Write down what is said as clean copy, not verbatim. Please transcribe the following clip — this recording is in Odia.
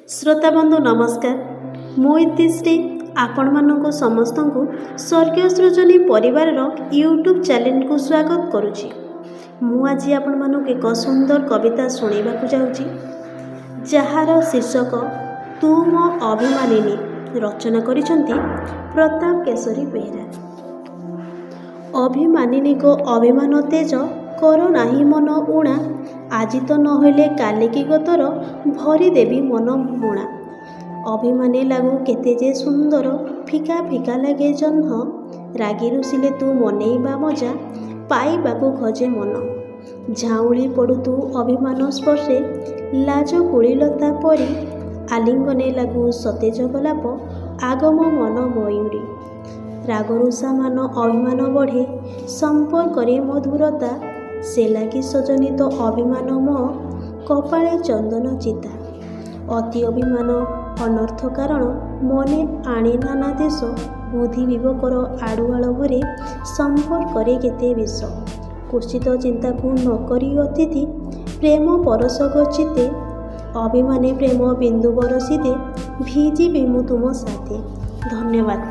ଶ୍ରୋତାବନ୍ଧୁ ନମସ୍କାର, ମୁଁ ଇତିଶ୍ରୀ ଆପଣମାନଙ୍କୁ ସମସ୍ତଙ୍କୁ ସ୍ୱର୍ଗୀୟ ସୃଜନୀ ପରିବାରର ୟୁଟ୍ୟୁବ୍ ଚ୍ୟାନେଲକୁ ସ୍ୱାଗତ କରୁଛି। ମୁଁ ଆଜି ଆପଣମାନଙ୍କୁ ଏକ ସୁନ୍ଦର କବିତା ଶୁଣାଇବାକୁ ଯାଉଛି, ଯାହାର ଶୀର୍ଷକ ତୁ ମୋ ଅଭିମାନିନୀ। ରଚନା କରିଛନ୍ତି ପ୍ରତାପ କେଶରୀ ବେହେରା। ଅଭିମାନିନୀ ଗୋ ଅଭିମାନ ତେଜ, କର ନାହିଁ ମନ ଊଣା। ଆଜି ତ ନହେଲେ କାଲିକି ଗୋ ତୋର ଭରିଦେବି ମନ ମୁଣା। ଅଭିମାନେ ଲାଗୁ କେତେ ଯେ ସୁନ୍ଦର, ଫିକା ଫିକା ଲାଗେ ଜହ୍ନ। ରାଗି ରୁଷିଲେ ତୁ ମନେଇବା ମଜା, ପାଇବାକୁ ଖୋଜେ ମନ। ଝାଉଁଳି ପଡ଼ୁ ତୁ ଅଭିମାନ ସ୍ପର୍ଶେ ଲାଜକୁଳି ଲତା ପରି। ଆଲିଙ୍ଗନେ ଲାଗୁ ସତେଜ ଗୋଲାପ, ଆଗମ ମନ ମୟୂରୀ। ରାଗରୁଷା ମାନ ଅଭିମାନ ବଢ଼େ, ସମ୍ପର୍କରେ ମଧୁରତା। ସେ ଲାଗି ସଜନୀ ତୋ ଅଭିମାନ ମୋ କପାଳେ ଚନ୍ଦନ ଚିତା। ଅତି ଅଭିମାନ ଅନର୍ଥ କାରଣ, ମନେ ଆଣେ ନାନା ଦେଶ। ବୁଦ୍ଧି ବିବେକର ଆଢ଼ୁଆଳ ଭରେ, ସମ୍ପର୍କରେ କେତେ ବିଷ। କୁତ୍ସିତ ଚିନ୍ତାକୁ ନ କରି ଅତିଥି, ପ୍ରେମ ପରଶ ଗୋ ଚିତ୍ତେ। ଅଭିମାନେ ପ୍ରେମ ବିନ୍ଦୁ ବରଷି ଦେ, ଭିଜିବି ମୁଁ ତୁମ ସାଥେ। ଧନ୍ୟବାଦ।